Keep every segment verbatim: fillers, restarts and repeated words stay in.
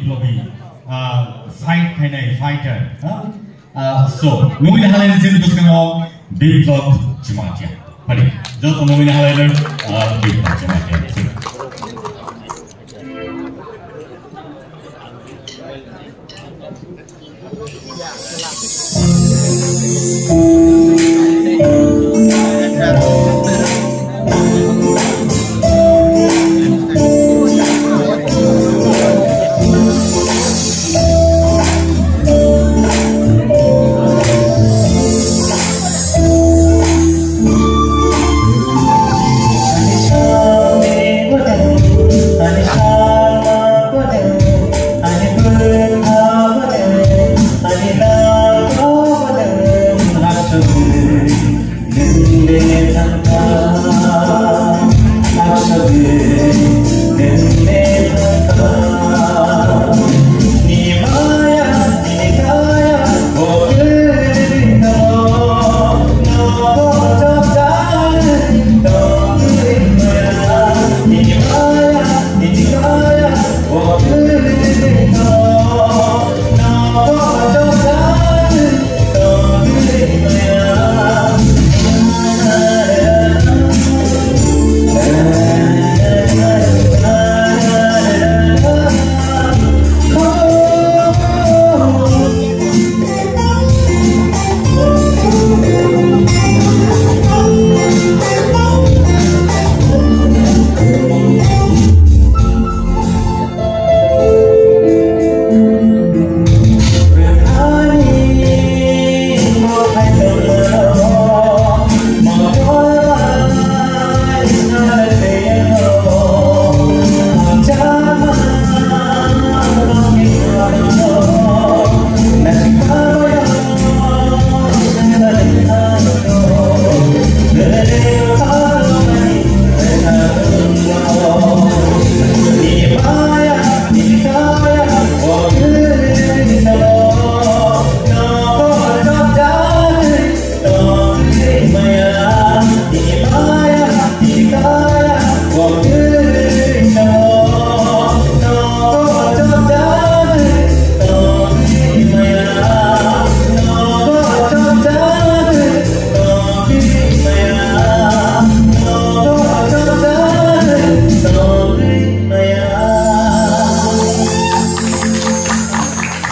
Lobi, ah, fight khainai fighter, ha? Ah, so, nungni halai ni sini bwskango Biplab Jamatia. Padi, joto nungni halai ni, ah, Biplab Jamatia.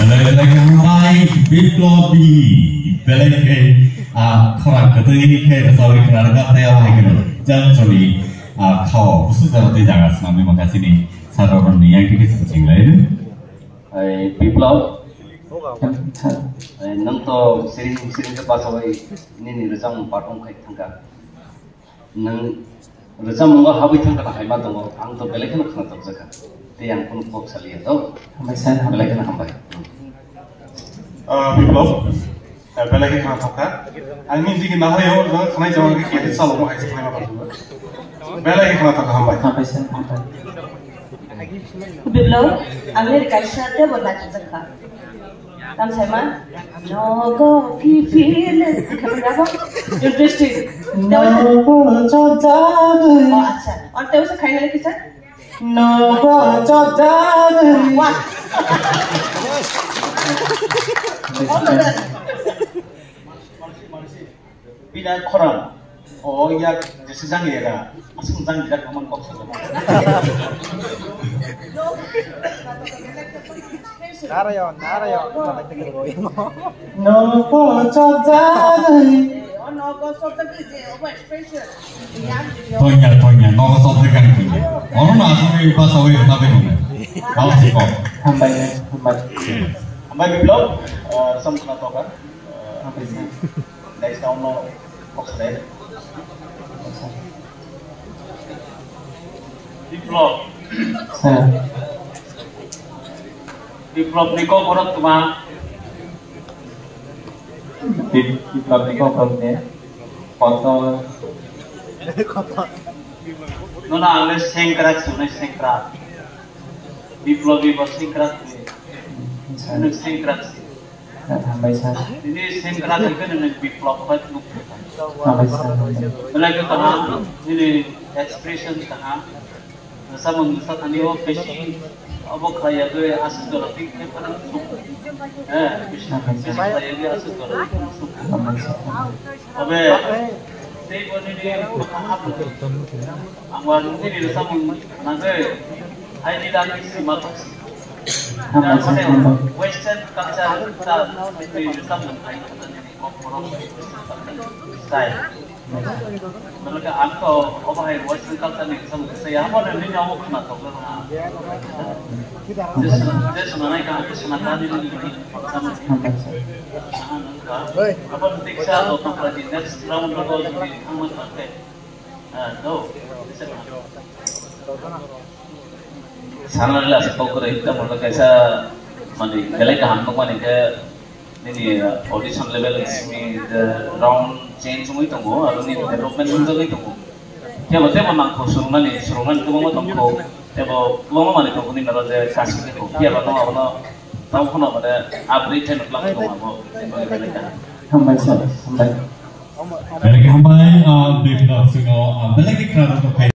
Belai belai khe hambai Biplobi, belai khe, ah, khorang kwtwi khe rwchapwi khna rwkha tei abo hai kheno jang choli, ah, khao busu jaro tei jaga swnamwi mankha chini sir rokni yang khe kisa cheng lai rw. Ai Biplab, ai nwng to siring siring khe bachawi nini rwchapmung perform khai thangkha. Nwng rwchapmungo habwi thangkha na hai ma tongo, ang to belai kheno khna tokjakha. Tei ang kunu kok saliya to. Hambai sir, belai kheno hambai. Ah, Biplab, eh, belai khe khna tokha. Ang nini digi nahai o, no khnai jawang khe khe chalo mo hai khnai ma tokha. Belai khe khna tokha, hambai. Hambai sir, hambai. Biplab, ang nini kaisa tebo nachijakha. Tamo saima? Nogo ki feel. Interesting. Nogo chojagwi. Oh, acha. Ar tei usa khaina le kisa? Nogo chojagwi. Wah. Bini khorang, o yak jesa jang ya da, aswk jang ya da, kaman kok sa. Narayan, Narayan. No, po, chok jagwi. Tonya, tonya, no, so tekan tonya. Ono na aswk pa sawi sabi tonya. Kau sih kok. Hambai, hambai. Hambai Biplab, eh, sam kena toka. Hambai sir. Next round no kok selai. Biplab. Sir. Biplab ni kok borok tuma. Bip-, Biplab ni kok borok ni. Kotor. Nono ang le sengkrak, sengkrak. Biplab ni bo sengkrak ni. Sir. Nono sengkrak si. Hambai sir. Nini sengkrak hwnkhe nini Biplab bai nuk. Hambai sir, hambai. Belai khe kaham, nini expression kaham. Samung sa thani o besi Obo khlai yagwi aswk jora twi khe phano suk. Eh, bisi, bisi khlai yagwi aswk jora twi phano suk. Obe, tei bo nini ang wa nini rwchapmung nangwi, hai ni dan ni sima thok si. Dan mane western culture ta nini rwchapmung hai nini kok borok western culture style. Belai ang to obo hai western culture ni kisa kisa ya, abo ni nini abo khna tok le ha. Jesuna nai ka, jesuna ka ni ni ni. Abo ni tiksa to to prati next round ro go ni ang ma te. Ah, no. Sana la sa to kore ta mo kaisa mani belai kaham to mani ke Nini, uh, audition level simi the round change wngwi tongo, aro nini development wngjagwi tongo. Tebo, tebo nangkho swrwngmani, swrwngmani kwbangma tongkho, tebo kwbangma manwi tongkho nini oro je kasingkhe kho. Phiya ba no abono tamo phano mane upgrade khe nuklang tongo abo, abo belai kaham. Hambai sir, hambai. Belai khe hambai, ah, bini bisingo, ah, belai khe khna rok tongkha.